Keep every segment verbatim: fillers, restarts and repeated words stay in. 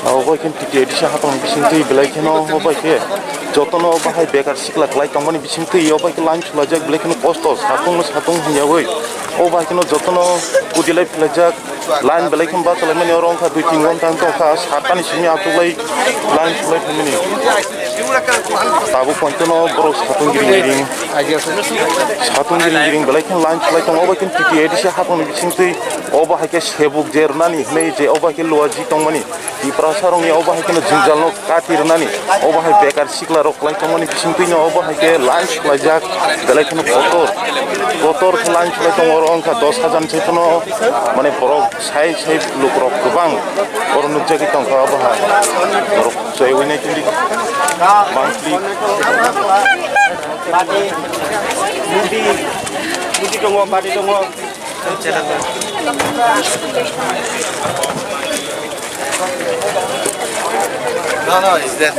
Obo khe T T A D C hapang bisingtwi belai kheno obo khe jotono bahai bekar sikla kwlai tongmani bisingtwi obo khe line sulaijak belai kheno kosto satung satung hwnyaui obo khe jotono kudilai phlaijak. Line belai kheno bachalaimani oro wngkha dui tin ghonta wngkha satani simi achuklai line sulai phaimani. Tabuk pointono borok satung giring giring, satung giring giring belai kheno line sulai tongo. Obo khe T T A D C hapang bisingtwi obo hai khe sebuk je rwnani hinwi je obo hai khe luaji tongmani. Tiprasa rokni obo hai kheno jwngjal no kati rwnani, obo hai bekar sikla rok kwlai tongmani bisingtwi no obo hai khe line sulaijak, belai kheno kotor, kotor khe line sulai tongo. Oro wngkha dos hajar ni saiphano, mane borok sai sai lukrok kwbang oro nukjagwi tongkha. Obo hai borok chaiwi nai tongdi, bangsi. Bati, bati tongo, bati tongo. No, no, it's there.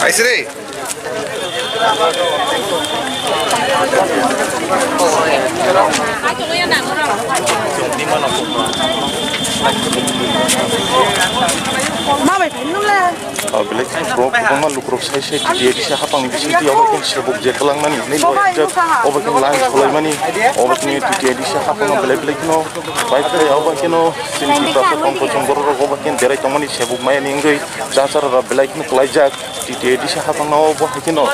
Aisre. Ma bai phai nung le. O belai kheno borok kwbangma lukurok sai sai T T A D C hapangni bisingtwi obo khe sebuk je kwlangnani hinwi loijak, obo khe line solaimani, obo khe T T A D C hapangno belai belai kheno bai phai, obo kheno chini Tiprasa tongkol chongborokrok obo khe berai tongmani sebuk maya ni wngwi chachara rok belai kheno kwlaijak. T T A D C hapangno obo hai kheno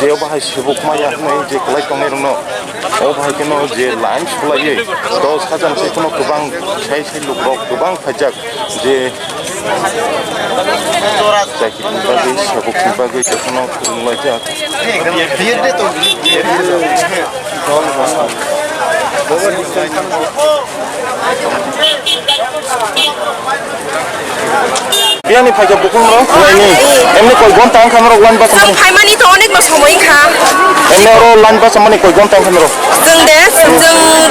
je obo hai sebuk maya hinwi je kwlai tongnai rokno obo hai kheno je line solaiwi dos hajar ni sai kheno kwbang sai sai lukurok kwbang phaijak. Je chakrini bagwi, sabukni bagwi jotono phwrwnglaijak. Biyangni phaikha bukhuk norok? Laini. Emni koi ghonta wngkha norok line bachamani? Chwng phaimani to onek no somoi wngkha. Emni oro line bachamani koi ghonta wngkha norok? Chwng de, chwng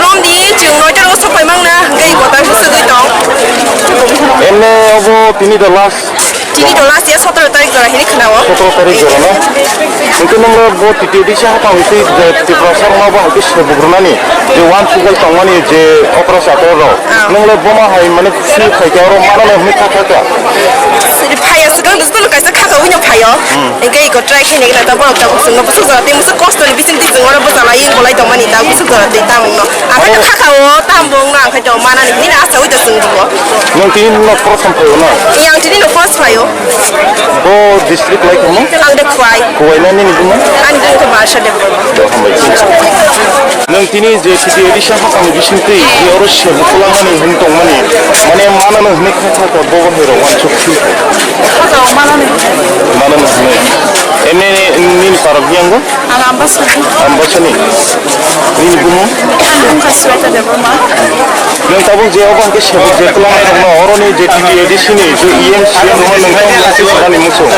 romdi, chwng noita rogo sok pai mangna, hwnkhe ego ta swgwi tong. Emni obo tini the last? Tini the last ya, sotoro tarik jora hini khwnao. Sotoro tarik jora na? Hwnkhe nwngno bo T T A D C hapang hwnkhe je Tiprasa rokno bo hwnkhe sebuk rwnani, je uansukjak tongmani je okra chakra rok. Ah. Nwngno bono hai mane sui phaikhe oro mano hwnwi kha kha kha. Phaiya swkang duskuno kaisa khaka wino phaio. Hmm. Hwnkhe ego try khaina gana ta borok tabuk chwngno bwswk jora tei bwswk kostoni bisingtwi chwng oro bwchalai bolai tongmani ta bwswk jora tei tamungno. Ang khe khaka o tam bo wngno ang khe to manani hwnwi achaui to chwng bo. Nwng tini no prothom phaio na? Iya, ang tini no first phaio. Bo district lai kamo? Ang de Khwai. Khwai na nini bumo? Ang de Khwai Marsha Debbarma. Bo hambai. Nwng tini je T T A D C hapang bisingtwi je oro se bukulamani hwn tongmani, mane manano hwnwi kha kha kha bo bo hai rok uansuk phi. Kha kha o manani. Manano hwnwi. Ene nini parok biyango? Ang Ambasani. Ambasani. Nini bumo? Ang bumkha Sweta Debbarma. Nwng tabuk je obo hwnkhe sebuk je kwlangma tongma oroni je T T A D C ni je E M C M rwma nwng tamo message rwmani muchung.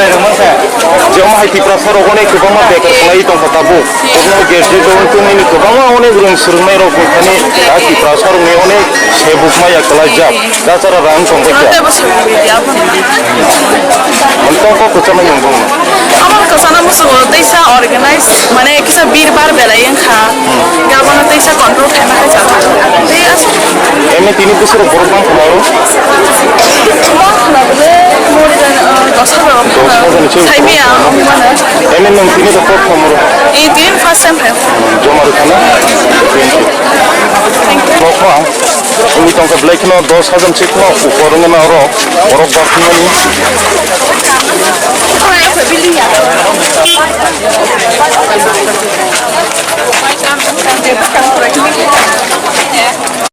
Je omo hai Tiprasa rok onek kwbangma bekar kwlai tongkha tabuk. Obo gerjek rok wngkhe nini kwbangma onek rwng swrwngnai rok wngkha ni a Tiprasa rokni onek sebuk maya kwlaijak. Jachara rang tong bai kha. Tei bo song media phano. Ang tong kok kwchangma nang bong. Amo kwchangma muchungo teisa organize, mane kisa birbar belai wngkha. Gabano teisa control khaima khe chakha. Tei as- Emni tini bwswk borok bang khna oro? Bang khna bole more than, uh, dos hajar rok khna. Dos hajar ni chini. Saimiya, ang mano. Emni nwng tini rok kok khna oro? Ee, tini first time phai. Joma rwkha na? Thank you. Thank you. Nokma. Wngwi tongkha belai kheno dos hajar se kheno upor wngna oro borok bathumani.